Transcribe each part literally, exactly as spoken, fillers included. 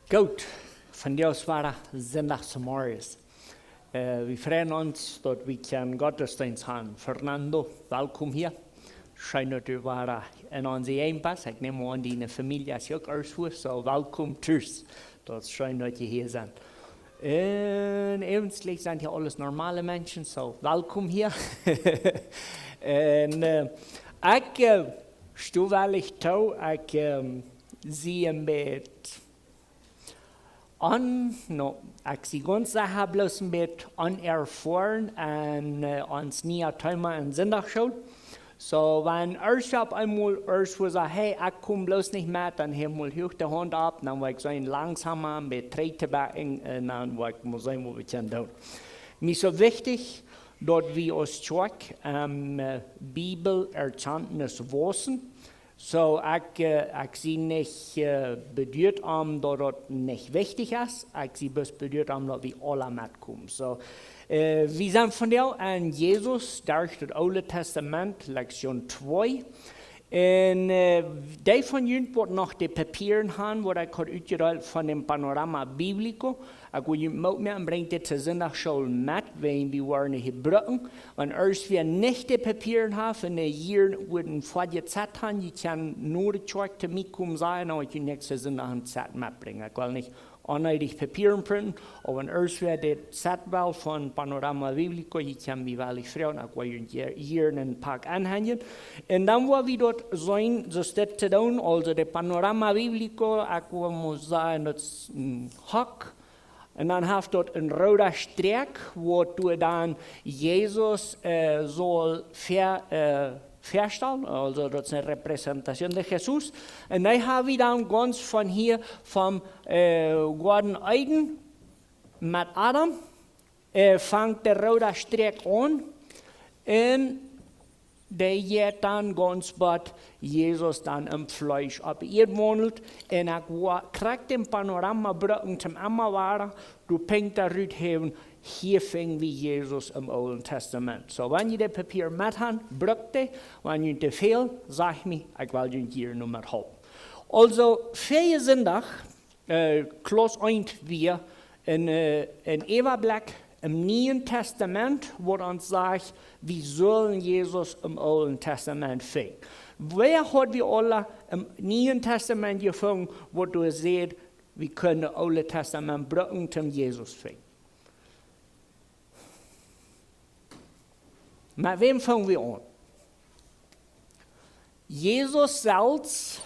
Goot, vondoag es wada Sindach zemorjes. Äh, wie freien ons, daut wie kjennen Gottesdeenst haben. Fernando, welkom hia. Scheen, daut du wada en onse Jäajent best. Ekj näm aun, diene Famielje es uk ieescht hia, so welkom tus. Daut es scheen, daut jie hia sent. Un eejentlich sent hia aules normale Menschen, so welkom hia. Un, äh, ekj, äh, sto wellich too, ekj, ähm, sie een bät aun, no, ekj sie gaunz secha bloos een bät onerfoaren en, äh, ons niea Thema en Sindachschool. So, wan irjent eemol irjent waut sajcht, hey, ekj kom bloos nich met, dan hee mol huach de Haunt opp, dan woa ekj seenen langsom een bät trigj to backen, un dan woa ekj mol seenen, waut wie kjennen doonen. Mie es soo wichtich, daut wie aus Kjoakj, ähm, äh, Bibelerkjantnis wausen. So, ekj, äh, ekj sie nich, äh, beduat om daut daut nich wichtich es. Ekj sie bloos beduat om daut wie aula metkomen. So, äh, wie sent vondoag en Jesus derch daut Oole Tastament, Lektion twee. Un, äh, dee von junt waut noch de Papieren haben, waut ekj haud utjedeelt von däm Panorama Bíblico, ekj well junt Moot moaken, brinjt dit to Sindachschool met, wan wie woaren hia brucken. Wan irjent wäa nich de Papieren haft un de Jieren wudden fa je Zett haben, jie kjennen no de Kjoakj to mie komen sajen, dan woa ekj junt näakjsten Sindach een Zett metbrinjen. Ekj well nich onneedich Papieren printen, oba wan irjent wäa dit Zett well von Panorama Bíblico, jie kjennen mie wellich froagen, ekj woa junt hia, hia een Pak aunhenjen. Un dan woa wie daut seenen, soo es dit to doonen, aulsoo de Panorama Bíblico, ekj woa mol sajen, daut es een Hock, un dan haft daut een rooda Sträakj, waut doa dan Jesus, äh, saul ver-, äh, verstalen, aulsoo daut es eene Repräsentatioon von Jesus. Un dan hab wie dan gaunz von hia, vom, äh, Goaden Eden met Adam, äh, fangt de rooda Sträakj aun. Un dee jeit dan gaunz bat Jesus dan em Fleesch opp Ieed waundelt. Un ekj woa krakjt dän Panorama brucken toom emma wada, doa Punkten rut häwen, hia finj wie Jesus em Oolen Tastament. So, wan jie de Papieren met haben, bruckt dee. Wan jie to väl, sajcht mie, ekj well junt hia noch met halpen. Aulsoo, väaje Sindach, äh, Klaus eent wia een, äh, een Äwablikj em Nieen Tastament, waut ons sajcht, wie sellen Jesus em Oolen Tastament finjen. Wäa haud wie aula em Nieen Tastament jefungen, waut doa sajcht, wie kjennen daut Oole Tastament brucken toom Jesus finjen? Met wäm fung wie aun? Jesus selfst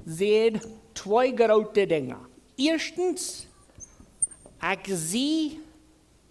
säd twee groote Dinja. Ieeschtens, ekj sie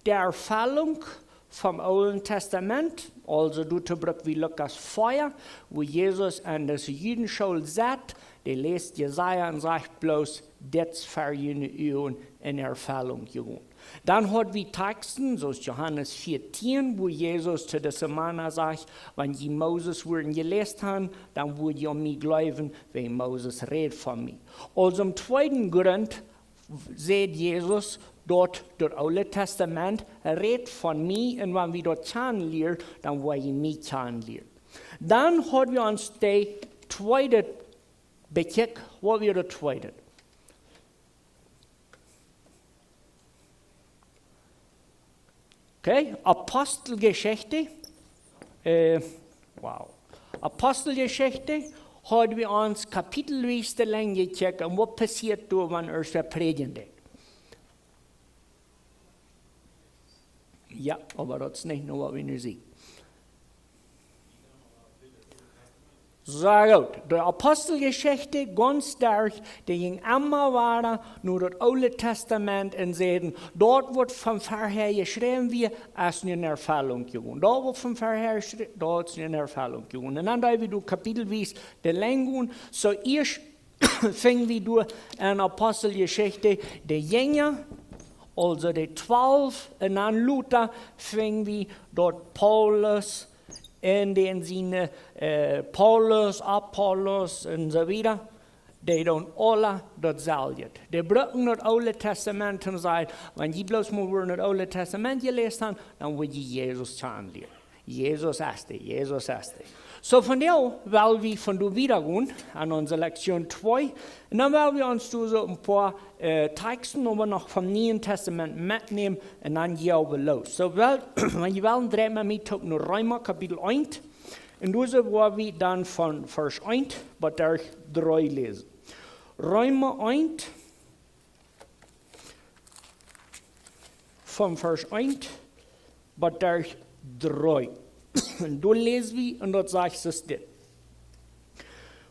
de Erfellunk vom Oolen Tastament, aulsoo doa bruck wie Lukas vea, wua Jesus en de Judenschool sett, dee läst Jesaja un sajcht bloos, dit es ver june Uagen en Erfellunk jegonen. Dan haud wie Takjsten, soo aus Johanes vieetieen, wua Jesus to dise Mana sajcht, wan jie Moses wudden jeläst haben, dan wudden jie aun mie jleewen, wiels Moses räd von mie. Aulsoo em tweeden Grunt säd Jesus, daut daut Oole Tastament rät von mie, un wan wie daut kjanen lieren, dan woa jie mie kjanen lieren. Dan haud wie ons de tweede bekjikjt, waut wia daut tweede? Okay, Apostelgeschichte. Äh, wow. Apostelgeschichte haud wie ons kapitelwies de Lenjd jecheckt un waut passieet doa, wan eena prädjen deit. Jo, oba daut es nich no waut wie nu seenen. Sea goot. De Apostelgeschichte, gaunz derch, dee jinkj emma wieda no daut Oole Tastament un säden, daut waut von verhäa jeschräwen wia, es nu en Erfellunk jegonen. Daut waut von verhäa jeschräwen, daut es nu en Erfellunk jegonen. Un dan doo wie doa kapitelwies de Lenjd gonen. Soo ieescht finj wie doa en Apostelgeschichte de Jinja, aulsoo de twalf, un dan lota finj wie daut Paulus un dee siene, äh, Paulus, Apollos un soo wieda, dee doonen aula daut selwje. Dee brucken daut Oole Tastament un sajen, wan jie bloos mol wudden daut Oole Tastament jeläst haben, dan wudd jie Jesus kjanen lieren. Jesus es dee, Jesus es dee. So, vondoag well wie von doa wieda gonen aun onse Lektion twee. Un dan well wie ons doa soo een poa äh, Texten, oba noch vom Nieen Tastament metnämen un dan gonen wie loos. So, well, wan jie wellen, dreit mie met uk no Reema Kapitel eent. Un doa woa wie dan von Varsch eent bat dree läsen. Reema eent, von Varsch eent bat dree. Un doa läs wie, un daut sajcht soo dit.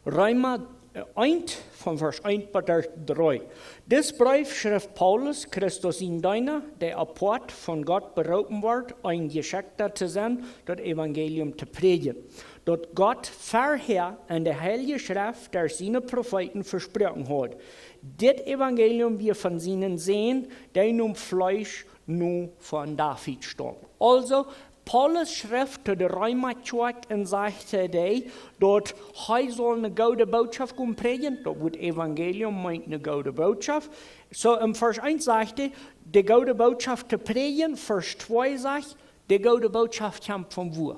Reema äh, eent, von Varsch eent bat dree. Dis Breef schrift Paulus, Christus sien Deena, dee apoat von Gott beroopen wort, een Jeschekjta to sennen, daut Evangelium to prädjen, daut Gott verhäa en de heilje Schreft derch siene Profeeten vesproaken haud. Dit Evangelium wia von sienen Sän, dee nom Fleesch no von David staumt. Also, Paulus schrift to de Reema Kjoakj un sajcht to dee, daut hee saul ne goode Bootschoft gonen prädjen. Daut Wuat Evangelium meent ne goode Bootschoft. So, em Varsch eent sajcht hee, de goode Bootschoft to prädjen. Varsch twee sajcht, de goode Bootschoft kjemt von wua?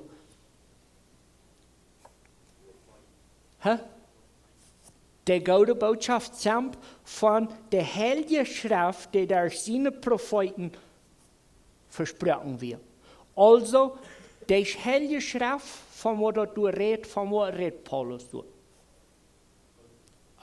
Hä? De goode Bootschoft kjemt von de heilje Schreft, dee derch siene Profeeten vesproaken wia. Also, de heilje Schreft, von waut daut doa rät, von waut rät Paulus doa?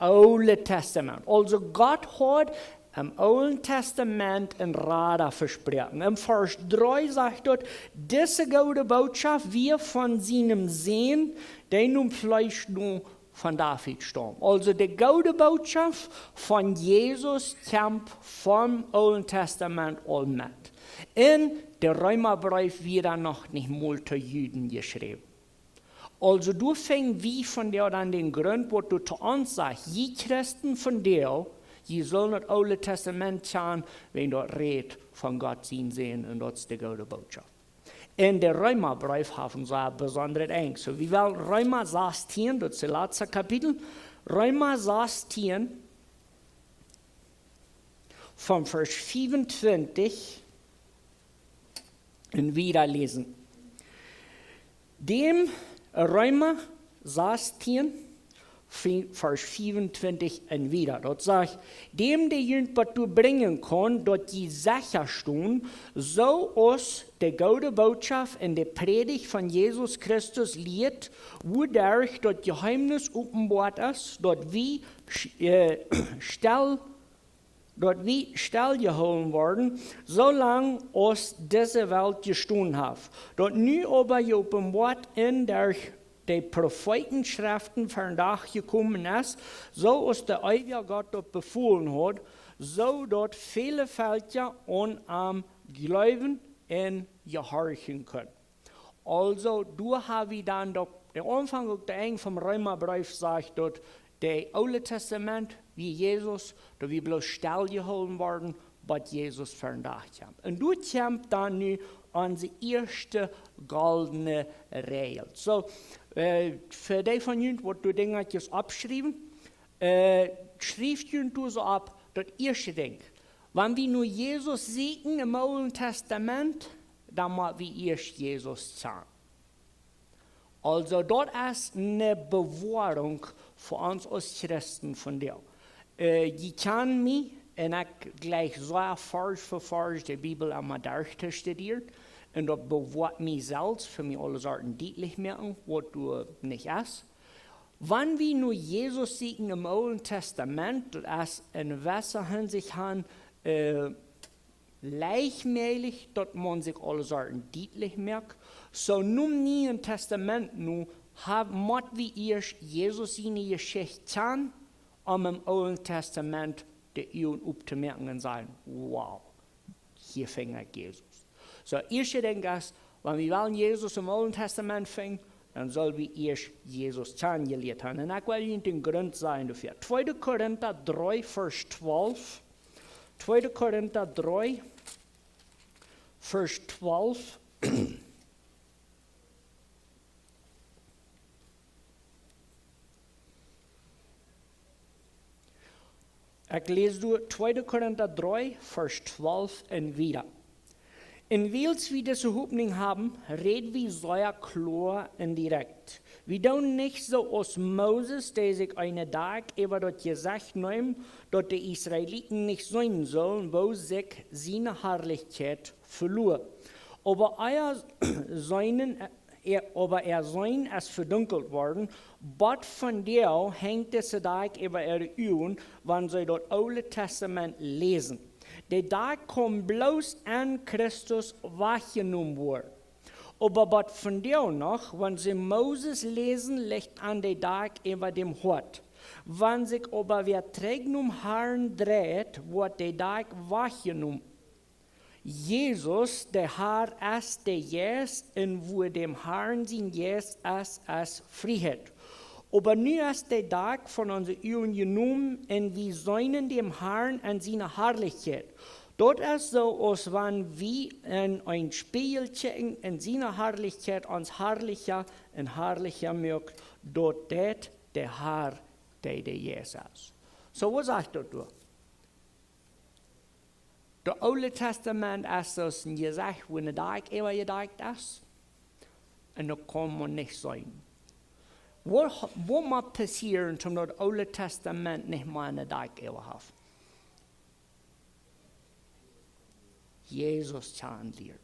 Oole Tastament. Also, Gott haud em Oolen Tastament een Rada vesproaken. Em Varsch dree sajcht daut, dise goode Bootschoft wia von sienem Sän, dee nom Fleesch no von David staumt. Also, de goode Bootschoft von Jesus kjemt vom Oolen Tastament aul met. Un de Reema Breef wia dan noch nich mol to Juden jeschräwen. Also, doa finj wie vondoag dan dän Grunt, waut doa to ons sajcht, jie Christen vondoag, jie sullen daut Oole Tastament kjanen, wan daut rät von Gott sien Sän, un daut es de goode Bootschoft. Un de Reema Breef haft een sea besondret Enj. So, wie wellen Reema sastieen, daut es daut latste Kapitel, Reema sastieen, von Varsch fiefuntwintich un wieda läsen. Däm, Reema sastieen, Varsch fiefuntwintich un wieda. Daut sajcht, däm dee junt waut doa brinjen kaun, daut jie secha stonen, soo aus de goode Bootschoft un de Prädicht von Jesus Christus lieet, wuaderch daut Jeheemnis openboat es, daut wie sch-, äh, stell daut wie stell jehoolen worden, soo lang aus dise Welt jestonen haft. Daut nu oba jeopenboat un derch de Profeeten Schreften vondoag jekomen es, soo aus de eewja Gott daut befolen haud, soo daut väle Velkja aun am jleewen un jehorchen kunnen. Also, doa ha wie dan daut, de Aunfank uk de Enj vom Reema Breef sajcht daut de Oole Tastament, wia Jesus, daut wie bloos stell jehoolen worden, bat Jesus vondoag kjemt. Un doa kjemt dan nu onse ieeschte goldne Räajel. So, äh, fa dee von junt, waut doa Dinja oppschriewen, äh, schrieft junt doa soo opp, daut ieeschte Dinkj. Wan wie no Jesus sieekjen em Oolen Tastament, dan mott wie ieescht Jesus kjanen. Also, daut es ne Bewoarunk fa ons aus Christen vondoag. Äh, jie kjanen mie, un ekj jleich soo Varsch fa Varsch de Bibel emma derchtostuderen. Un daut bewoat mie selfst, fa mie aule Sachen dietlich moaken, waut doa nich es. Wan wie no Jesus sieekjen em Oolen Tastament, daut es en jewessa Hinsicht han, äh, leicht mäajlich, daut maun sikj aule Sachen dietlich moakt. So, nom Nieen Tastament nu, ha-, mott wie ieescht Jesus siene Jeschicht kjanen, om em Oolen Tastament de Uagen optomoaken un sajen: Wow, hia finj ekj Jesus. So, ieeschte Dinkj es, wan wie wellen Jesus em Oolen Tastament finjen, dan sell wie ieescht Jesus kjanen jelieet han. Un ekj well junt dän Grunt sajen doafäa. Tweede Korinta dree, Varsch twalf. Tweede Korinta dree, Varsch twalf. Ekj läs doa Tweede Korinta dree, Varsch twalf un wieda. Un wiels wie dise Hopninj haben, räd wie sea kloa un direkt. Wie doonen nich soo aus Moses, dee sikj eene Dakj äwa daut Jesecht neem, daut de Israeliten nich seenen sullen, woo sikj siene Harlichkjeit veloa. Oba äa seenen, äa, oba äa seenen es vedunkelt worden, bat vondoag henjt dise Dakj äwa äare Uagen, wan see daut Oole Testament läsen. De Dakj kaun bloos en Christus wajchjenomen woaren. Oba bat vondoag noch, wan see Moses läsen, licht an de Dakj äwa däm Hoat. Wan sikj oba wäa trigj nom Harn dreit, woat de Dakj wajchjenomen. Jesus, de Har, es de Jeist, un wua däm Harn sien Jeist es, es Frieheit. Oba nu es de Dakj von onse Uagen jenomen un wie seenen däm Harn en siene Harlichkjeit. Daut es soo aus wan wie en een Spieejel kjikjen un siene Harlichkjeit ons harlicha un harlicha moakt, daut deit de Har, dee de Jeist es. Soo, waut sajcht daut doa? Daut Oole Testament es soo aus een Jesecht, wua ne Dakj äwa jedakjt es. Un daut kaun maun nich seenen. Waut, waut mott passieren, om daut Oole Testament nich mea ne Dakj äwa haft? Jesus kjanen lieren.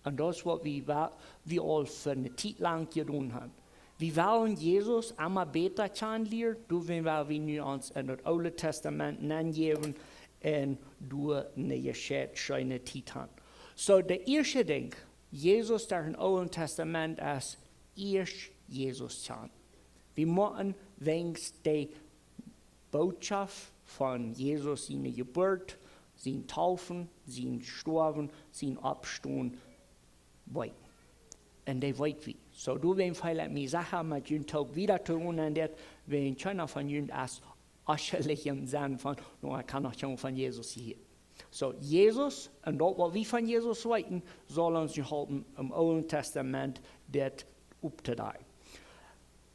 Un daut es waut wie, wa-, wie aul fa ne Tiet lang jedonen haben. Wie wellen Jesus emma bäta kjanen lieren, doawäajen well wie nu ons en daut Oole Testament nenjäwen un doa ne jescheite scheene Tiet haben. Soo, de ieeschte Dinkj, Jesus derch daut Oole Testament es ieescht Jesus kjanen. Wie motten weens de Bootschoft von Jesus siene Jeburt, sien Taufen, sien Stoawen, sien Oppstonen weeten. Un dee weet wie. Soo, doawäajen feel ekj mie secha, met junt toop wieda to gonen, un daut, wan kjeena von junt es, aus jelikjen sennen von, nu, ekj kaun noch kjeen von Jesus hia. Soo, Jesus, un daut waut wie von Jesus weeten, saul ons nu halpen, em Oolen Testament dit opptodakjen.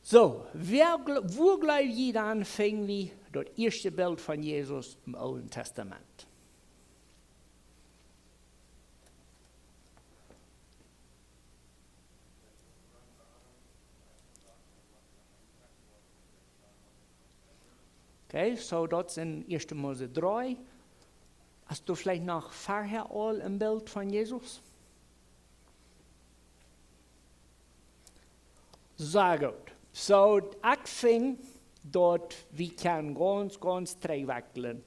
Soo, wäa gl-, wua jleew jie dan finj wie daut ieeschte Bilt von Jesus em Oolen Testament? Okay, soo daut es en ieeschte Mose dree. Hast du veleicht noch verhäa aul een Bilt von Jesus? Sea goot. Soo, ekj finj daut wie kjennen gaunz, gaunz trigjwakjlen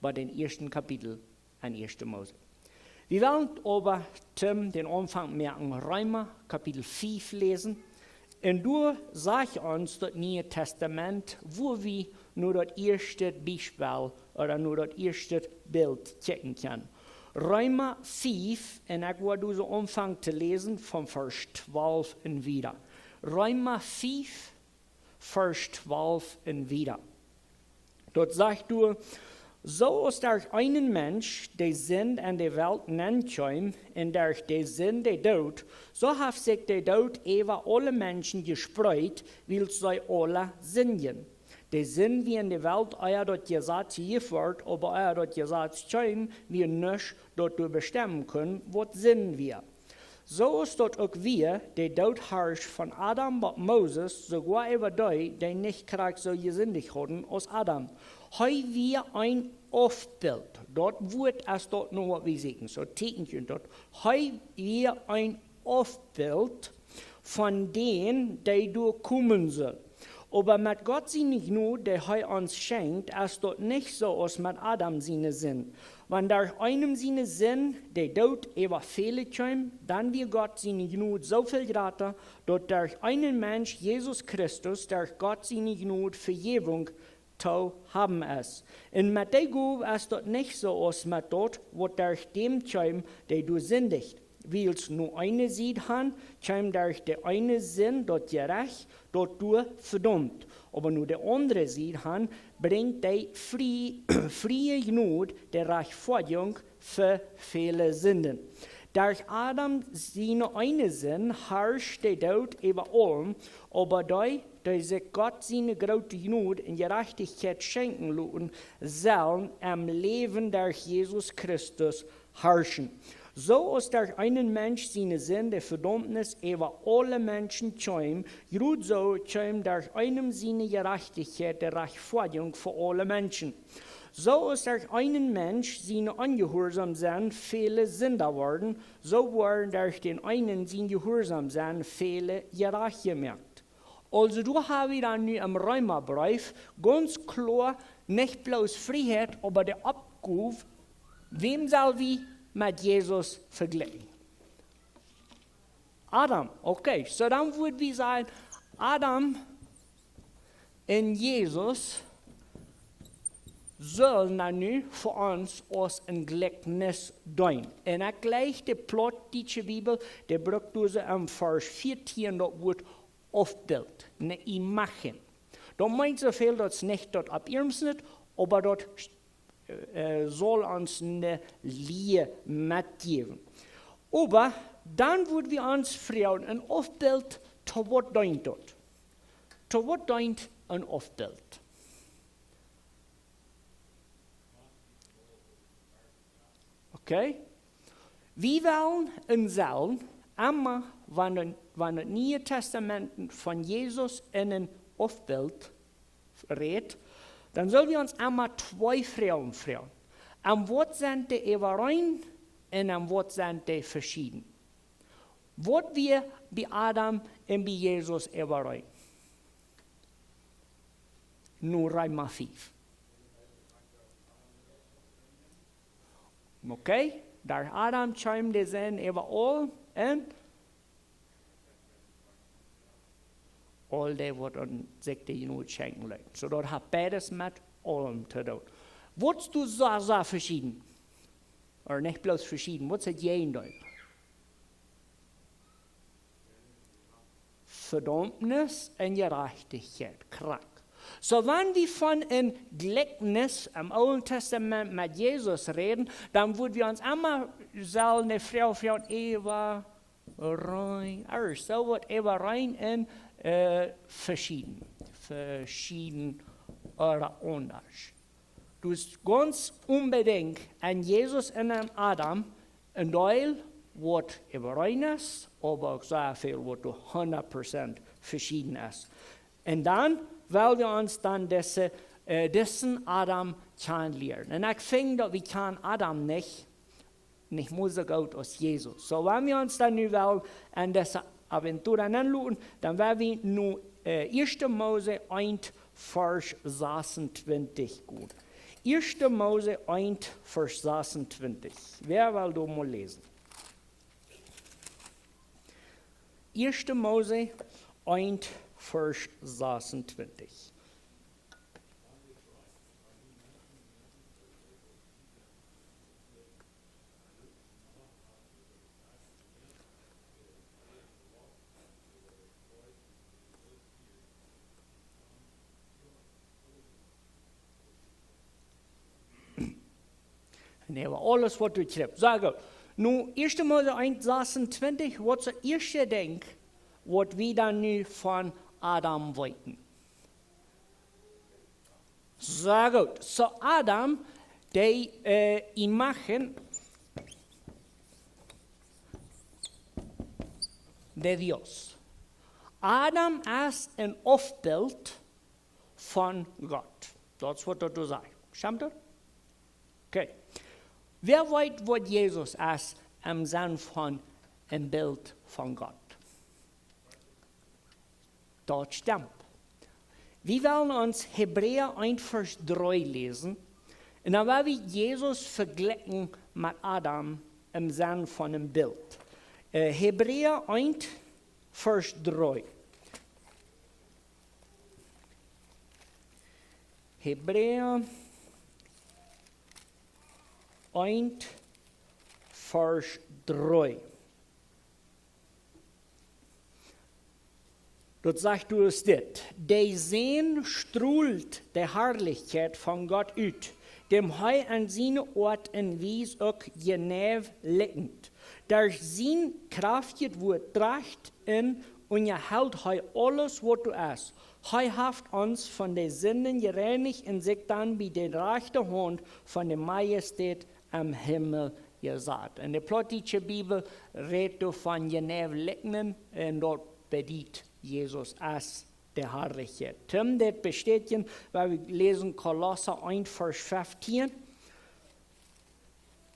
bie dän ieeschten Kapitel en ieeschte Mose. Wie wellen oba toom dän Aunfank moaken, Reema Kapitel fief läsen. Un doa sajcht ons daut Niee Testament, wua wie no daut ieeschte Biespel ooda no daut ieeschte Bilt kjikjen kjennen. Reema fief, un ekj woa dise aunfangen to läsen von Varsch twalf un wieda. Reema fief, Varsch twalf un wieda. Daut sajcht doa: Soo aus derch eenen Mensch de Sind en de Welt nenkjeem, un derch de Sind de Doot, soo haft sikj de Doot äwa aule Menschen jespreet, wiels see aula sindjen. De Sind wia en de Welt, ea daut Jesaz jejäft wort, oba ea daut Jesaz kjeem, wia nuscht, daut doa bestemmen kunn, waut Sind wia. Soo es daut uk wia, de Doot harscht von Adam bat Moses, soogoa äwa dee, dee nich krakjt soo jesindicht hauden aus Adam. Hee wia een Aufbilt. Daut Wuat es daut nu, waut wie sieekjen. Soo tieekjent daut. Hee wia een Aufbilt von dän, dee doa komen sull. Oba met Gott siene Jnod, dee hee ons schenkjt, es daut nich soo aus met Adam siene Sind. Wan derch eenem siene Sind de Doot äwa väle kjeem, dan wia Gott siene Jnod soo väl jrata, daut derch eenen Mensch, Jesus Christus, derch Gott siene Jnod Vejäwunk to haben es. Un met dee Gow es daut nich soo aus met daut, waut derch däm kjeem, dee doa sindicht. Wiels no eene Sied han kjeem derch de eene Sind daut Jerecht, daut doa vedaumt. Oba no de aundre Sied han brinjt dee frie-, frie Jnod de Rajchtfoadjunk fa väle Sinden. Derch Adam siene eene Sind harscht de Doot äwa aulem, oba dee, dee sikj Gott siene groote Jnod un Jerajchtichkjeit schenkjen loten, sellen em Läwen derch Jesus Christus harschen. Soo aus derch eenen Mensch siene Sind de Vedaumnis äwa aule Menschen kjeem, jrod soo kjeem derch eenem siene Jerajchtichkjeit de Rajchtfoadjunk fa aule Menschen. Soo aus derch eenen Mensch sien Onjehuarsaum sennen väle Sinda worden, soo worden derch dän eenen sien Jehuarsaum sennen väle jerajcht jemoakt. Aulsoo, doa ha wie dan nu em Reemabreef gaunz kloa nich bloos Frieheit, oba de Oppgow, wäm sell wie met Jesus vejlikjen? Adam, okay, soo dan wudd wie sajen, Adam un Jesus sellen dan nu fa ons aus een Jlikjnis deenen. Un ekj jleich de plautdietsche Bibel, dee brukt doa em Varsch vieetieen daut Wuat Aufbilt, ne Imagen. Daut meent soo väl, daut es nich daut opp Iernst, oba daut, äh, saul ons ne Lia metjäwen. Oba dan wudd wie ons froagen, een Aufbilt, to waut deent daut? To waut deent een Aufbilt? Okay? Wie wellen un sellen emma, wan daut, wan daut Niee Tastament von Jesus en een Aufbilt rät, dan sell wie ons emma twee Froagen froagen. Aun waut sent dee äwareen un aun waut sent dee veschieden? Waut wia bie Adam un bie Jesus äwareen? Nu Reema fief. Okay, derch Adam kjeem de Sind äwa aul un aul dee waut aun sikj de Jnod schenkjen leeten. Soo daut haft beides met aulem to doonen. Waut es doa soo, soo veschieden? Ooda nich bloos veschieden, waut es daut Jäajendeel? Vedaumnis un Jerajchtichkjeit, krakjt. Soo, wan wie von een Jlikjnis em Oolen Tastament met Jesus räden, dan wudd wie ons emma sellen de Froag froagen, äwareen, ooda soo waut äwareen un, äh, veschieden, veschieden ooda aundasch. Daut es gaunz onbedinjt aun Jesus un aun Adam een Deel waut äwareen es, oba uk sea väl waut doa hundat Prozent veschieden es. Un dan well wie ons dan dise, äh, disen Adam kjanen lieren. Un ekj finj daut wie kjanen Adam nich, nich mea soo goot aus Jesus. Soo, wan wie ons dan nu wellen aun dise Aventura nenloten, dan well wie nu, äh, Ieeschte Mose eent, Varsch sasuntwintich gonen. Ieeschte Mose eent, Varsch sasuntwintich. Wäa well doa mol läsen? Ieeschte Mose eent, Varsch sasuntwintich. Un äwa aules waut doa kjript. Soo goot. Nu, Ieeschte Mose eent sasuntwintich, waut es daut ieeschte Dinkj, waut wie dan nu von Adam weeten? Soo goot. Soo Adam, de, äh, imagen de Dios. Adam es een Aufbilt von Gott. Daut es waut daut doa sajcht. Stemt daut? Okay. Wäa weet waut Jesus es em Senn von een Bilt von Gott? Daut stemt. Wie wellen ons Hebräa eent Varsch dree läsen. Un dan well wie Jesus vejlikjen met Adam em Senn von een Bilt. Äh, Hebräa eent Varsch dree. Hebräa eent Varsch dree. Daut sajcht doa dit: De Sän strolt de Harlichkjeit von Gott ut, däm hee aun siene Oat un Wies uk jeneiw likjent. Derch sien kjraftjet Wuat drajcht un unjahelt hee aules waut doa es. Hee haft ons von de Sinden jereinicht un sikj dan bie de rajchte Haunt von de Majestät em Himmel jesat. En de plautdietsche Bibel rät doa von jeneiw likjnen un daut bediet Jesus aus de Harlichkjeit. Toom dit bestädjen, woa wie läsen Kolossa eent, Varsch feftieen.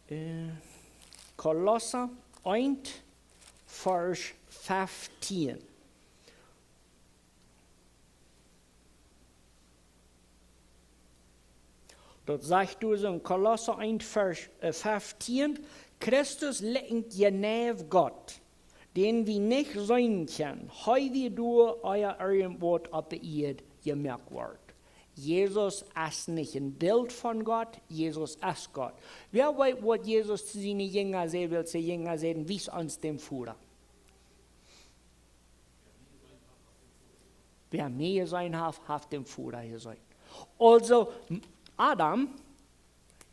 Äh, Kolossa eent, Varsch feftieen. Daut sajcht doa soo en Kolossa eent, Varsch, äh, feftieen: Christus likjent jeneiw Gott, dän wie nich seenen kjennen. Hee wia doa, ea irjentwaut opp de Ieed jemoakt wort. Jesus es nich een Bilt von Gott, Jesus es Gott. Wäa weet, waut Jesus to siene Jinja säd, wiels de Jinja säden: Wies ons dän Voda. Wäa mie jeseenen haft, haft dän Voda jeseenen. Aulsoo, Adam,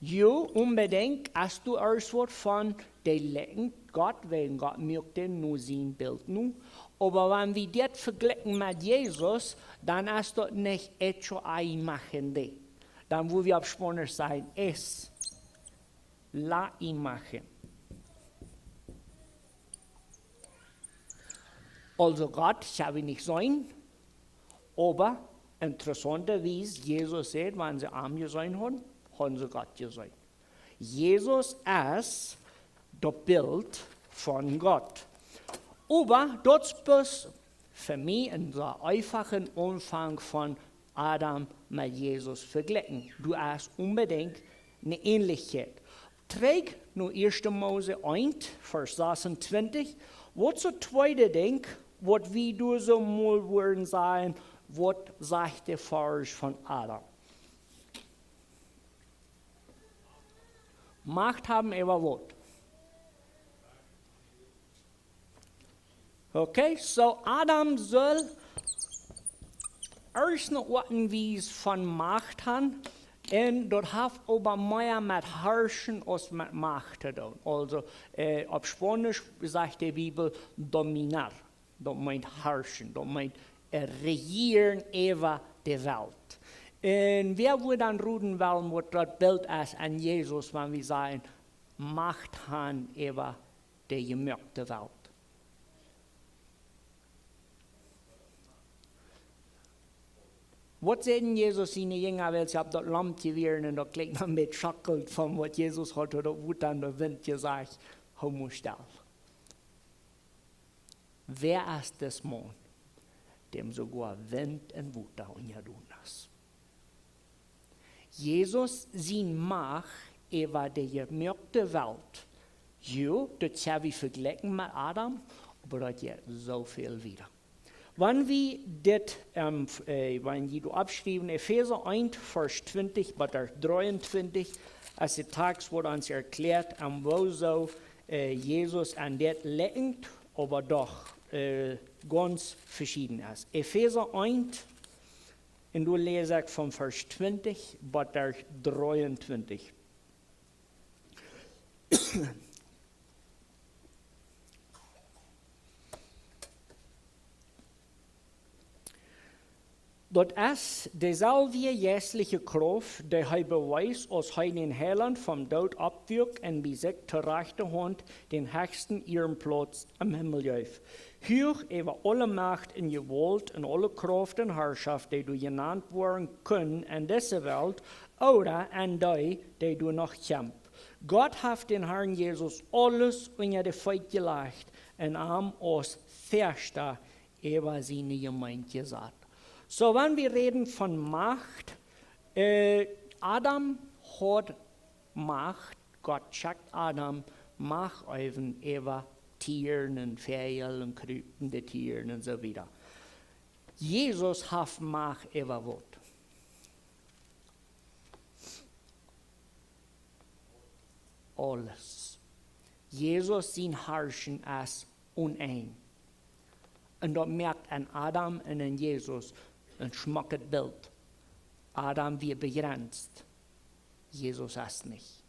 jo, onbedinjt, aus du ieescht waut von de likjent Gott, wäajen Gott muak dän no sien Bilt no. Oba wan wie dit vejlikjen met Jesus, dan es daut nich hecho a imagen Dei. Dan wudd wie opp Spaunisch sajen, es la imagen. Aulsoo Gott kjenn wie nich seenen, oba interessauntawies, Jesus säd, wan see am jeseenen hauden, hauden see Gott jeseenen. Jesus es daut Bilt von Gott. Oba daut es bloos fa mie een sea eefacha Aunfank von Adam met Jesus vejlikjen. Doa es onbedinjt eene Änlichkjeit. Trigj no ieeschte Mose eent, Varsch sasuntwintich. Waut es daut tweede Dinkj, waut wie doa soo mol wudden sajen, waut sajcht de Varsch von Adam? Macht haben äwa waut? Okay, soo Adam sull ieescht noch waut een Wies von Macht han, un daut haft oba mea met harschen aus met Macht to doonen. Aulsoo, äh, opp Spaunisch sajcht de Bibel dominar. Daut meent harschen, daut meent, äh, rejieren äwa de Welt. Un wäa wudd dan roden wellen, waut daut Bilt es aun Jesus, wan wie sajen, Macht han äwa de jemoakte Welt? Waut säden Jesus siene Jinja, wiels see opp daut Laump wieren un daut kjlink een bät schackelt von waut Jesus haud, daut wort aun de Wint jesajcht, hoo mol stell. Wäa es dis Maun, däm soogoa Wint un Wota unjadon es? Jesus siene Macht äwa de jemoakte Welt, jo, daut kjenn wie vejlikjen met Adam, oba daut jeit soo väl wieda. Wan wie dit, ähm, f-, äh, wan jie daut oppschriewen, Efeesa eent, Varsch twintich bat dree un twintich, es de Tekst, waut ons erkjläat, aun woo soo, äh, Jesus aun dit likjent, oba doch, äh, gaunz veschieden es. Efeesa eent, un doa läs ekj von Varsch twintich bat dree un twintich. Daut es deeselwje jeistelje Krauft, dee hee bewees, aus hee dän Heilaunt vom Doot oppwuak un bie sikj to rajchte Haunt dän Hechsten äaren Plauz em Himmel jeef. Huach äwa aule Macht un Jewault un aule Krauft un Harschoft, dee doa jenant woaren kunnen en dise Welt, ooda en dee, dee doa noch kjemt. Gott haft dän Harn Jesus aules unja de Feet jelajcht un am aus Väascha äwa siene Jemeent jesat. Soo, wan wie räden von Macht, äh, Adam haud Macht, Gott schekjt Adam Macht äwen äwa Tieren un Väajel un krupende Tieren un soo wieda. Jesus haft Macht äwa waut? Aules. Jesus sien Harschen es onenj. Un daut moakt aun Adam un aun Jesus een schmocket Bilt. Adam wia bejrenst. Jesus es nich.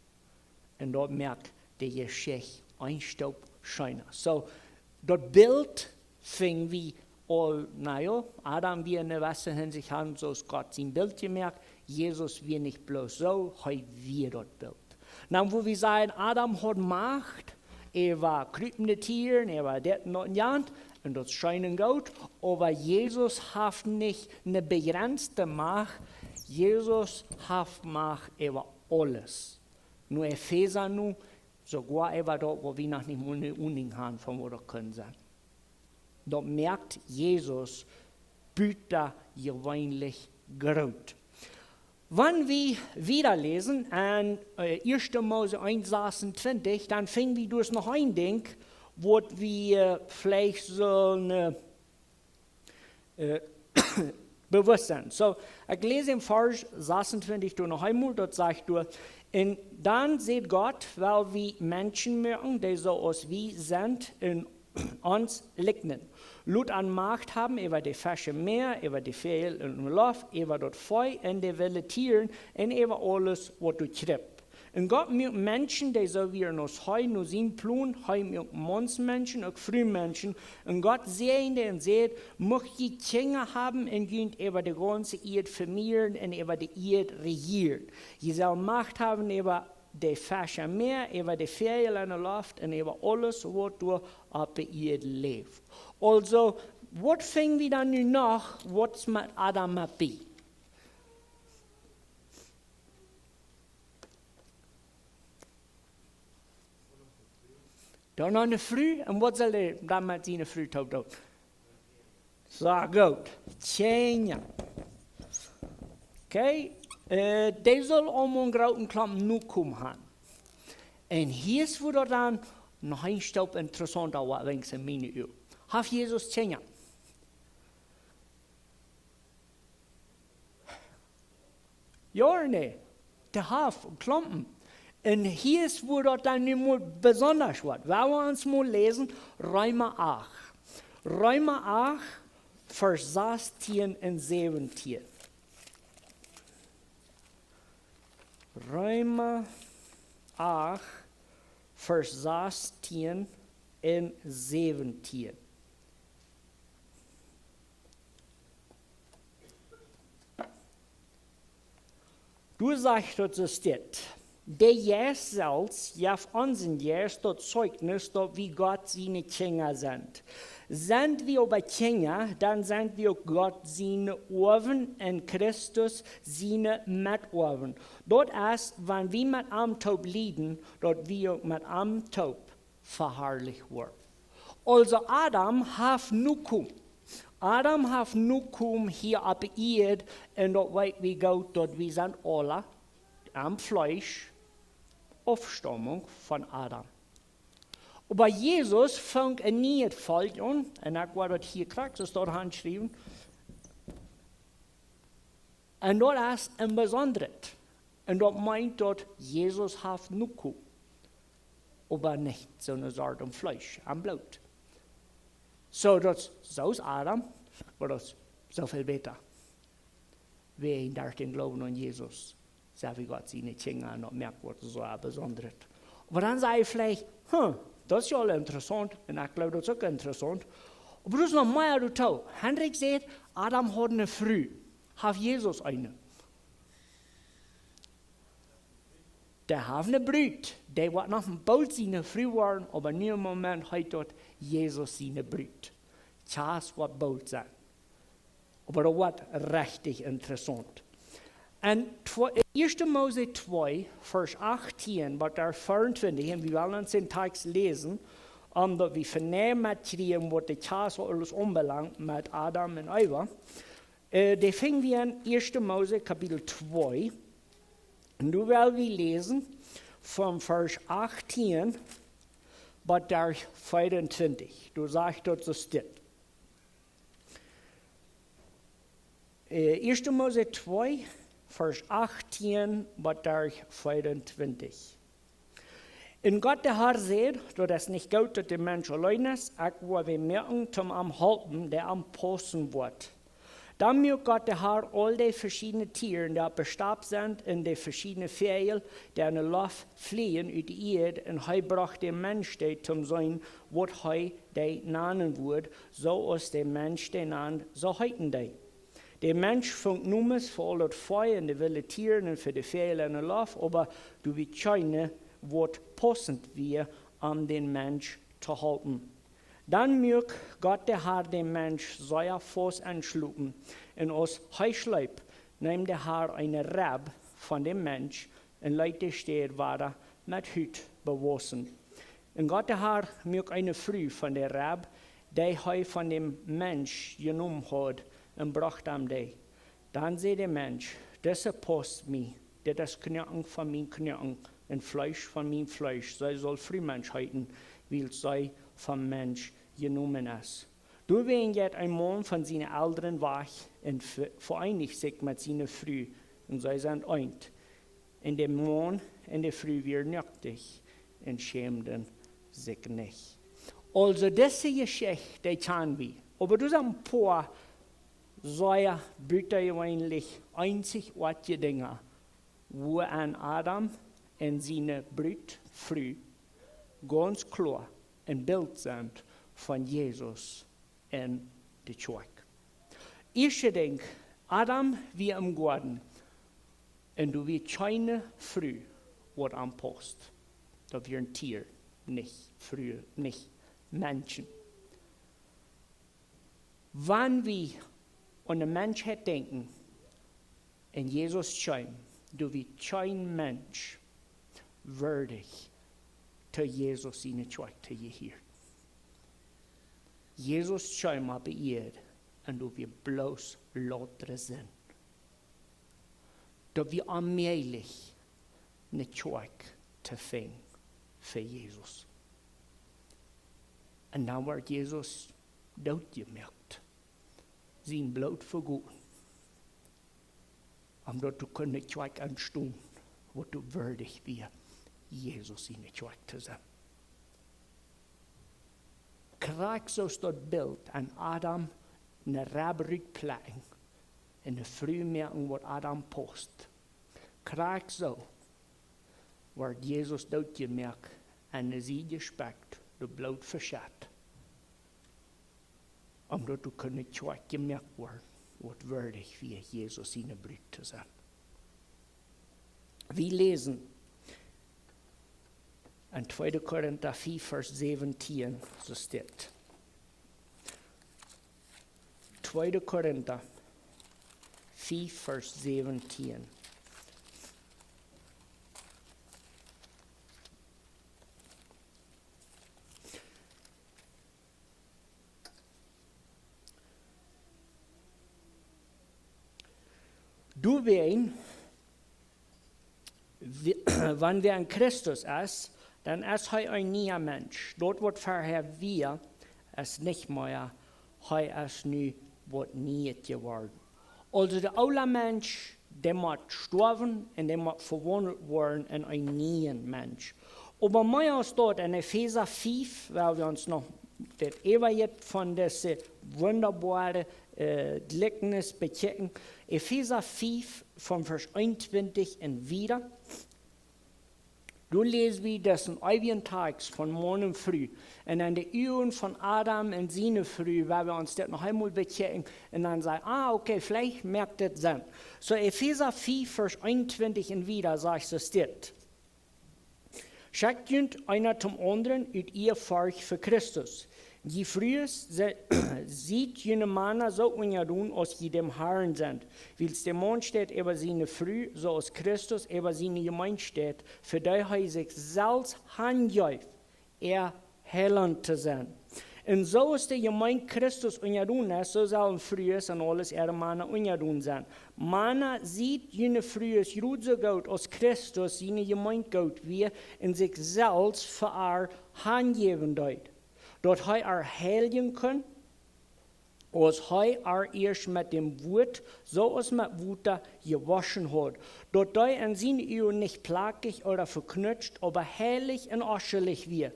Un daut moakt de Jeschicht een Stoop scheena. Soo, daut Bilt finj wie aul, na jo, Adam wia en jewesse Hinsicht han, soo aus Gott sien Bilt jemoakt. Jesus wia nich bloos soo, hee wia daut Bilt. Dan woa wie sajen, Adam haud Macht äwa kjriepende Tieren, äwa dit un daut un jant, un daut es scheen un goot, oba Jesus haft nich ne bejrenzte Macht, Jesus haft Macht äwa aules. Nu Efesa nu, soogoa äwa daut, waut wie noch nich mol ne Oninj han von waut daut kunn sennen. Daut moakt Jesus butajeweenlich groot. Wan wie wieda läsen en äh, ieeschte Mose eent sasuntwintich, dan finj wie doa noch een Dinkj, waut wie äh, veleicht sullen äh, äh, bewusst sennen. So, ekj läs em Varsch sasuntwintich doa noch eemol, daut sajcht doa: Un dan säd Gott: Well wie Menschen moaken, dee soo aus wie sent, un ons likjnen. Lot an Macht haben äwa de Fesch em Mäa, äwa de Väajel en de Loft, äwa daut Vee un de wille Tieren un äwa aules, waut doa kjript. Un Gott muak Menschen, dee soo wieren aus hee, no sien Plon. Hee muak Maunsmenschen, uk Frumenschen. Un Gott säajend un säd: Mucht jie Kjinja haben un junt äwa de gaunze Ieed vemieren un äwa de Ieed rejieren. Jie sellen Macht haben äwa de Fesch em Mäa, äwa de Väajel en de Loft un äwa aules, waut doa opp de Ieed läft. Aulsoo, waut finj wie dan nu noch, waut es met Adam met bie? Dan noch ne Fru, un waut saul hee dan met siene Fru toop doonen? Soo, goot. Kjinja. Okay, äh, dee sull om een grooten Klompen Nokomen han. Un hia es, wua daut dan noch een Stoop interessaunta woat, weens en miene Uagen. Haft Jesus Kjinja? Jo, nä. Dee haft Klompen. Un hia es, wua daut dan nu mol besonda woat. Well wie ons mol läsen, Reema acht. Reema acht, Varsch sastieen un säwentieen. Reema acht, Varsch sastieen un säwentieen. Doa sajcht daut soo dit: De Jeist selfst jeft onsen Jeist daut Zeichnis, daut wie Gott siene Kjinja sent. Sent wie oba Kjinja, dan sent wie uk Gott siene Oawen un Christus siene Metoawen. Daut es, wan wie met am toop lieden, daut wie uk met am toop veharlicht woaren. Aulsoo Adam haft Nokomen. Adam haft Nokomen hia opp de Ieed, un daut weet wie goot, daut wie sent aula aum Fleesch Aufstammung von Adam. Oba Jesus funk een nieet Volkj aun, un ekj woa daut hia krakjt soo doa han schriewen, un daut es een besondret. Un daut meent, daut Jesus haft Nokomen, oba nich soone Sort aun Fleesch un Bloot. Soo daut, soo aus Adam, oba daut es soo väl bäta. Wäajen derch dän Gloowen aun Jesus sent wie Gott siene Kjinja, un daut moakt waut soo besondret. Oba dan saj jie veleicht: Huh, daut es jo aul interessaunt, un ekj gloow, daut es uk interessaunt. Oba doa es noch mea doatoo. Hendrik sajcht, Adam haud ne Fru. Haft Jesus eene? Dee haft ne Brut. Dee woat noch boolt siene Fru woaren, oba nu em Moment heet daut Jesus siene Brut. Kjast woat boolt sennen. Oba daut woat rechtich interessaunt. En twee, ieeschte Mose twee, Varsch achttieen bat doa veeauntwintich, un wie wellen ons dän Tekjst läsen, om daut wie Vernäm met kjrieen, waut de Kjast aules aunbelangt met Adam un Eva. Äh, dee finj wie en ieeschte Mose Kapitel twee. Un doa well wie läsen von Varsch achttieen bat doa veeauntwintich. Doa sajcht daut soo dit. Äh, ieeschte Mose twee, Varsch achttieen bat doa veeauntwintich. Un Gott de Har säd: Daut es nich goot, daut de Mensch auleen es. Ekj woa wäm moaken, toom am halpen, dee am paussen woat. Dan muak Gott de Har aul de veschiedne Tieren, dee opp de Stap sent, un de veschiedne Väajel, dee en de Loft flieejen, ut de Ieed, un hee brocht däm Mensch dee, toom seenen, waut hee dee nanen wudd, soo aus de Mensch dee nand, soo heeten dee. De Mensch funk Nomes fa aul daut Fia un de wille Tieren un fa de Väajel enne Loft, oba doa wia kjeena, waut paussent wia, om dän Mensch to halpen. Dan muak Gott de Har dän Mensch sea faust enschlopen, un aus hee schleep, neem de Har eene Reb von dän Mensch un leet de Städ wada met Hut bewausen. Un Gott de Har muak eene Fru von de Reb, dee hee von dän Mensch jenomen haud, un brocht am dee. Dan säd de Mensch: Dise paust mie, dit es Knoaken von mien Knoaken un Fleesch von mien Fleesch. See saul Frumensch heeten, wiels see vom Mensch jenomen es. Doawäajen jeit een Maun von siene Elren wajch un ve-, veeenicht sikj met siene Fru, un see sent eent. Un de Maun un de Fru wieren noaktich un schämden sikj nich. Aulsoo, dise Jeschicht, dee kjann wie. Oba doa sent een poa sea butajeweenlich eenzichoatje Dinja, wua Adam un siene Brut, Fru, gaunz kloa een Bilt sent von Jesus un de Kjoakj. Ieeschte Dinkj, Adam wia em Goaden un doa wia kjeene Fru, waut am paust. Daut wieren Tieren, nich Frues, nich Menschen. Wan wie aun de Menschheit denkjen, un Jesus kjeem, doa wia kjeen Mensch wieedich, to Jesus siene Kjoakj to jehieren. Jesus kjeem opp de Ieed un doa wia bloos loutre Sind. Daut wia onmäajlich, ne Kjoakj to finjen fa Jesus. Un dan wort Jesus dootjemoakt. Sien Bloot vegoten. Om daut doa kunn ne Kjoakj entstonen, waut doa wieedich wia, Jesus siene Kjoakj to sennen. Krakjt soo aus daut Bilt aun Adam ne Reb rutplekjen un ne Fru moaken, waut Adam paust. Krakjt soo wort Jesus dootjemoakt un ne Sied jespekjt, daut Bloot veschett, om daut doa kunn ne Kjoakj jemoakt woaren, waut wieedich wia, Jesus siene Brut to sennen. Wie läsen en tweede Korinta fiew, Varsch säwentieen, soo steit. Tweede Korinta fiew, Varsch säwentieen. Doawäajen, wi-, wan wäa en Christus es, dan es hee een niea Mensch. Daut, waut verhäa wia, es nich mea. Hee es nu waut Nieet jeworden. Aulsoo de oola Mensch, dee mott stoawen un dee mott vewaundelt woaren en een nieen Mensch. Oba mea aus daut, en Efeesa fiew, woa wie ons noch daut äwaje von dise wundaboare, äh, Jlikjnis bekjikjen. Efeesa fiew von Varsch eenuntwintich un wieda. Doa läs wie, daut es een eewja Takjst von Maun un Fru. Un aun de Uagen von Adam un siene Fru, woa wie ons daut noch eemol bekjikjen. Un dan saj, ah, okay, veleicht moakt daut Senn. Soo, Efeesa fiew, Varsch eenuntwintich un wieda, sajcht soo dit: Schekjt junt eena dän aundren ut Ieafurcht fa Christus. Jie Frues, se-, siet june Mana soo unjadon, aus jie däm Harn sent. Wiels de Maun steit äwa siene Fru, soo aus Christus äwa siene Jemeent steit, fa dee hee sikj selfst hanjeef, äa Heilaunt to sennen. Un soo aus de Jemeent Christus unjadon es, soo sellen Frues en aules äare Mana unjadon sennen. Mana, siet june Frues jrod soo goot, aus Christus siene Jemeent goot wia un sikj selfst fa äa hanjäwen deed, daut hee äa heiljen kunn, aus hee äa ieescht met däm Wuat, soo aus met Wota, jewoschen haud, daut dee en siene Uagen nich plakjich ooda veknutscht, oba heilich un onschullich wia.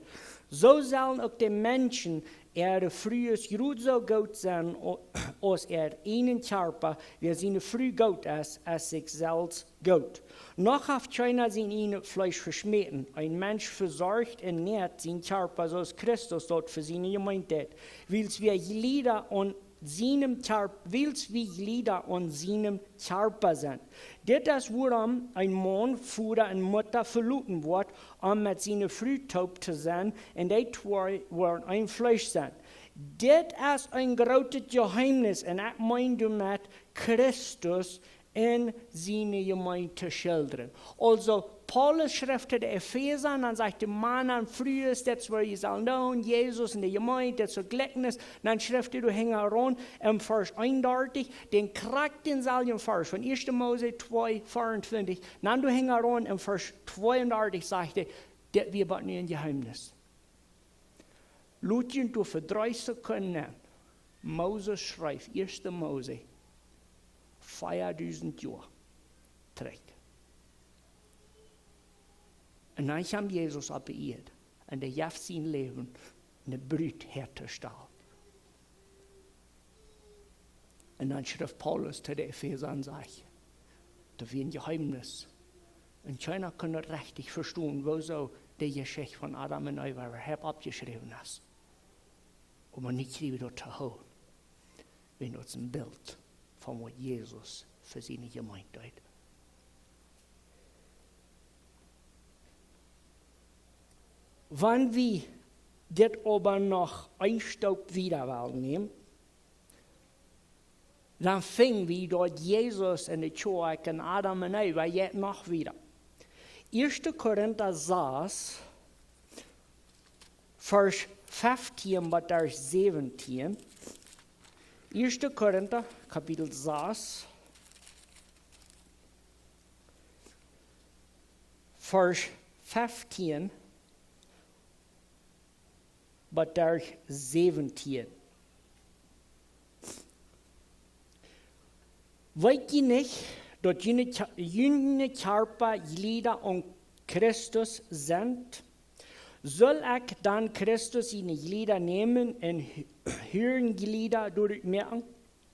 Soo sellen uk de Menschen äare Frues jrod soo goot sennen, o-, aus äa ieejna Kjarpa. Wäa siene Fru goot es, es sikj selfst goot. Noch haft kjeena sien ieejnet Fleesch veschmäten. Een Mensch vesorcht un näat sien Kjarpa, soo aus Christus daut fa siene Jemeent deed. Wiels wie Jlieda aun sienem Kjarp-, wiels wie Jlieda aun sienem Kjarpa sent. Dit es wuarom een Maun Voda un Mutta veloten woat, om met siene Fru toop to sennen, un dee twee woaren een Fleesch sennen. Dit es een grootet Jeheemnis, un ekj meen doamet Christus en siene Jemeent to schildren. Aulsoo, Paulus schrift to de Efeesa, un dan sajcht hee: Mana un Frues, dit es waut jie sellen doonen, Jesus un de Jemeent, dit es een Jlikjnis. Dan schrift hee doa hinjaraun en Varsch eenundartich, dän krakjt dänselwjen Varsch von Ieeschte Mose twee, veeruntwintich. Dan doa hinjaraun en Varsch tweeundartich sajcht hee: Dit wia oba nu een Jeheemnis. Lot junt doa fa dree Sekunden. Moses schreef Ieeschte Mose veadusent Joa trigj. Un dan kjeem Jesus opp de Ieed un dee jeef sien Läwen, om de Brut häatostalen. Un dan schrift Paulus to de Efeesa un sajcht: Daut wia een Jeheemnis. Un kjeena kunn daut rechtich vestonen, wuarom dee Jeschicht von Adam un Eva äwahaupt oppjeschräwen es. Oba nu kjrie wie daut to hieren, wiels daut es een Bilt von waut Jesus fa siene Jemeent deed. Wan wie dit oba noch een Stoop wieda wellen nämen, dan finj wie daut Jesus en de Kjoakj en Adam un Eva jeit noch wieda. Ieeschte Korinta sas, Varsch feftieen bat Varsch säwentieen. Ieeschte Korinta, Kapitel sas, Varsch feftieen bat Varsch säwentieen. Weet jie nich, daut june Kja-, june Kjarpa Jlieda aun Christus sent? Saul ekj dan Christus siene Jlieda nämen un hu-, Huarenjlieda doaderch moaken?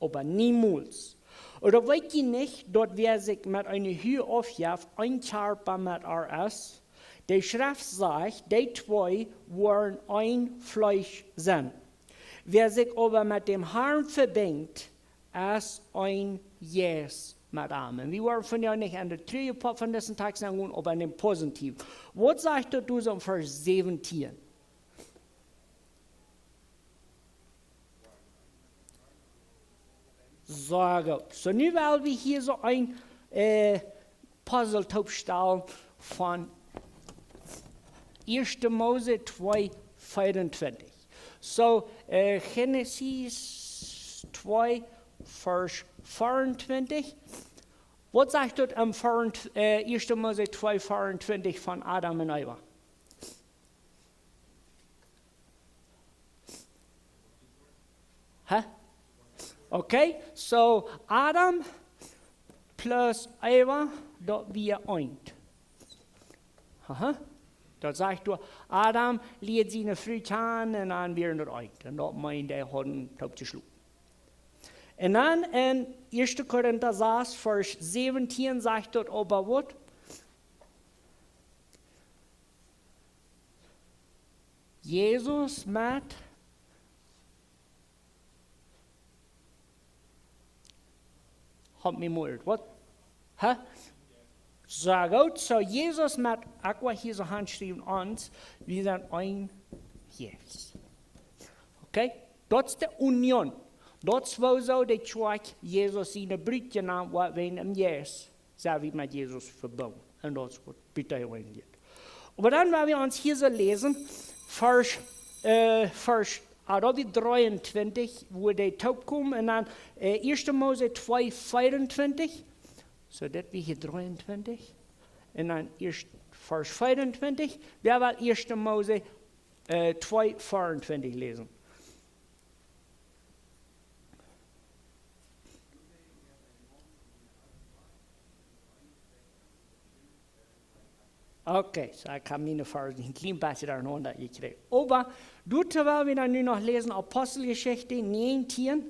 Oba niemols. Ooda weet jie nich, daut wäa sikj met eene Hua aufjeft, een Kjarpa met ar es? De Schreft sajcht: Dee twee woaren een Fleesch sennen. Wäa sikj oba met däm Harn vebinjt, es een Jeist met am. Un wie woaren vondoag nich aun de trurje Poat von disen Tekst aungonen, oba aun dän positiven. Waut sajcht daut doa soo en Varsch säwentieen? Soo goot. Soo, nu well wie hia soo een, äh, Puzzle toopstalen von Ieeschte Mose twee, veeruntwintich. Soo, äh, Genesis twee, Varsch veeruntwintich. Waut sajcht daut aum veerunt-, äh, Ieeschte Mose twee, veeruntwintich von Adam un Eva? Hä? Okay, soo Adam plus Eva, daut wia eent. Aha. Daut sajcht doa, Adam lieed siene Fru kjanen un dan wieren daut eent. Un daut meent, dee hauden toop jeschlopen. Un dan en Ieeschte Korinta sas, Varsch säwentieen sajcht daut oba waut? Jesus met, help me more, waut? Hä? Soo goot, soo Jesus met, ekj woa hia soo hanschriewen, ons, wie sent een Jeist. Okay? Daut es de Union. Daut es wuarom de Kjoakj Jesus siene Brut jenant woat, wäajen een Jeist sent wie met Jesus vebungen. Un daut es waut Pieter hia aunjeit. Oba dan, wan wie ons hia soo läsen, Varsch, äh, Varsch, ah, daut wia dreeuntwintich, wua dee toopkomen, un dan, äh, Ieeschte Mose twee, veeruntwintich. Soo, daut wia hia dreeuntwintich. Un dan ieescht Varsch veeruntwintich. Wie wellen Ieeschte Mose, äh, twee, veeruntwintich läsen. Okay, soo ekj hab miene Varsch een kjlien bät derchenaunda jekjräajen. Oba doa well wie dan nu noch läsen, Aposteljeschicht näajentieen.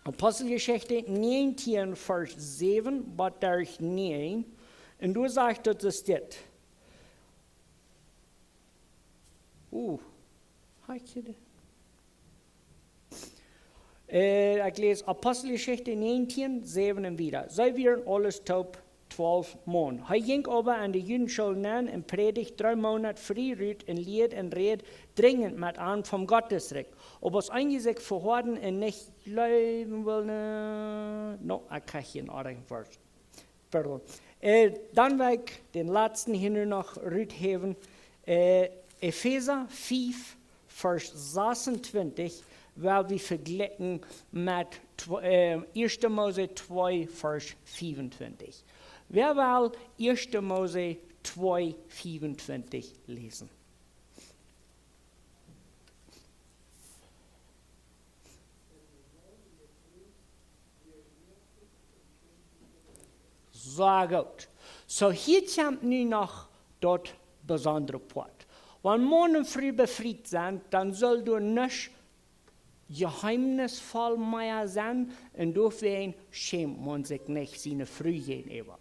Aposteljeschicht näajentieen, Varsch säwen bat näajen. Un doa sajcht daut, daut es dit. Uh, ha ekj hia de-, Äh, ekj läs Aposteljeschicht näajentieen, säwen un wieda. See wieren aules toop twalf Maun. Hee jinkj oba en de Judenschool nenn un prädicht dree Moonat frie rut un lieed un räd drinjent met an vom Gottes Rikj. Oba aus eenje sikj vehoaden un nich jleewen wullen, no, ekj kjrieech hia een oajen Varsch. Pardon. Äh, dan well ekj dän latsten hia nu noch ruthäwen. Äh, Efeesa fief, Varsch sasuntwintich, woa wie vejlikjen met tw-, äh, Ieeschte Mose twee, Varsch fiefuntwintich. Wäa well Ieeschte Mose twee, fiefuntwintich läsen? Soo goot. Soo, hia kjemt nu noch daut besondre Poat. Wan Maun un Fru befriet sent, dan saul doa nuscht jeheemnisvoll mea sennen un doawäajen schämt Maun sikj nich siene Fru jäajenäwa.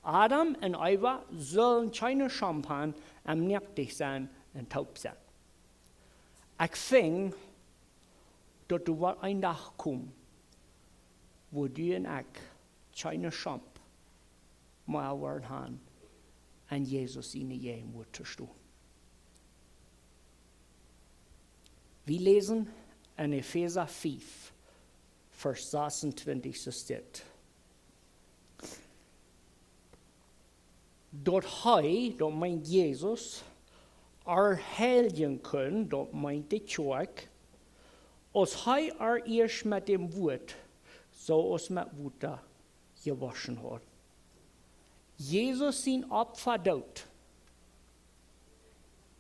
Adam un Eva sullen kjeene Scham han, un noaktich sennen un toop sennen. Ekj finj daut doa woat een Dach komen, wua du un ekj kjeene Scham mea woaren han, en Jesus siene Jäajenwuat to stonen. Wie läsen en Efeesa fief, Varsch sasuntwintich, soo steit: Daut hee, daut meent Jesus, ar heiljen kunn, daut meent de Kjoakj, aus hee ar ieescht met däm Wuat, soo aus met Wota, jewoschen haud. Jesus sien Opfa doot,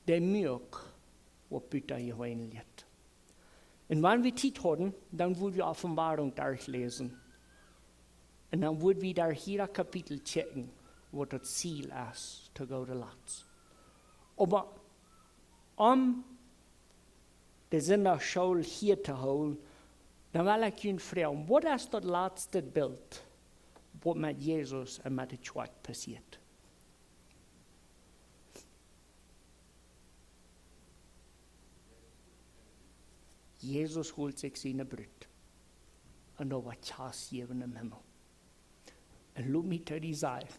dee muak waut butajeweenlichet. Un wan wie Tiet hauden, dan wudd wie Openboarunk derchläsen. Un dan wudd wie derch jieda Kapitel checken, waut daut Ziel es, to gooda Latst. Oba om de Sindachschool hia to hoolen, dan well ekj junt froagen, waut es daut latste Bilt, waut met Jesus un met de Kjoakj passieet? Jesus holt sikj siene Brut. Un doa woat Kjast jäwen em Himmel. Un lot mie to die sajen,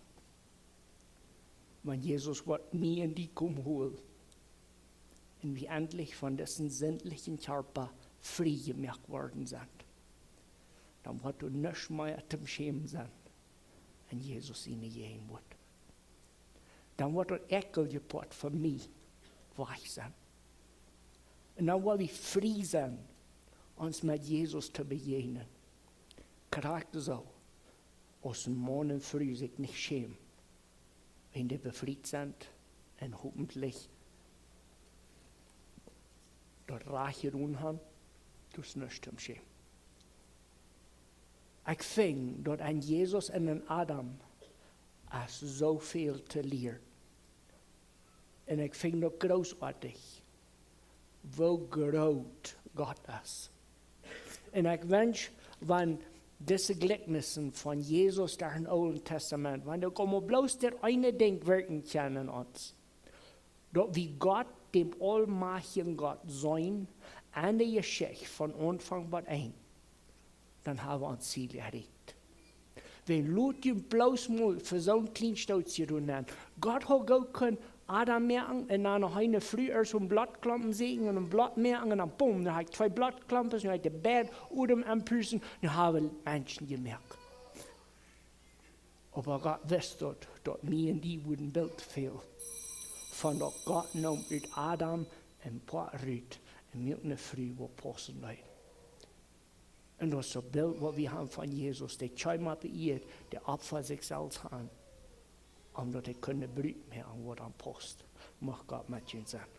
wan Jesus woat mie un die komen holen, un wie endlich von disen sindlichen Kjarpa frie jemoakt worden sent, dan woat doa nuscht mea toom schämen sennen, en Jesus siene Jäajenwuat. Dan woat daut äakjelje Poat von mie wajch sennen. Un dan woa wie frie sennen, ons met Jesus to bejäajnen. Krakjt soo, aus een Maun un Fru sikj nich schämen, wan dee befriet sent un hopentlich daut rajcht jedonen han, daut es nuscht toom schämen. Ekj finj daut aun Jesus un aun Adam es soo väl to lieren. Un ekj finj daut grootoatich, woo groot Gott es. Un ekj wensch, wan dise Jlikjnisen von Jesus derch daut Oole Tastament, wan dee komen bloos daut eene Dinkj werkjen kjennen en ons, daut wie Gott, däm aulmajchtjen Gott, seenen enne Jeschicht von Aunfank bat Enj, dan hab wie ons Ziel erreicht. Wie loten bloos mol fa soon kjlien Stootje doonen. Gott haud goot kunt Adam moaken un dan noch eene Fru aus soon Blautklompen sieekjen un een Blaut moaken un dan boom, dan haud ekj twee Blautklompen, dan haud ekj de beid Odem aunpusten, dan hab wie Menschen jemoakt. Oba Gott wist daut, daut mie un die wudden Bilt fälen. Von daut Gott neem ut Adam een Poat rut un muak eene Fru waut paussen deed. Un daut es daut Bilt waut wie haben von Jesus, dee kjeem opp de Ieed, dee opfad sikj selfst aun, om daut hee kunn brukt moaken waut am paust. Mucht Gott met junt sennen.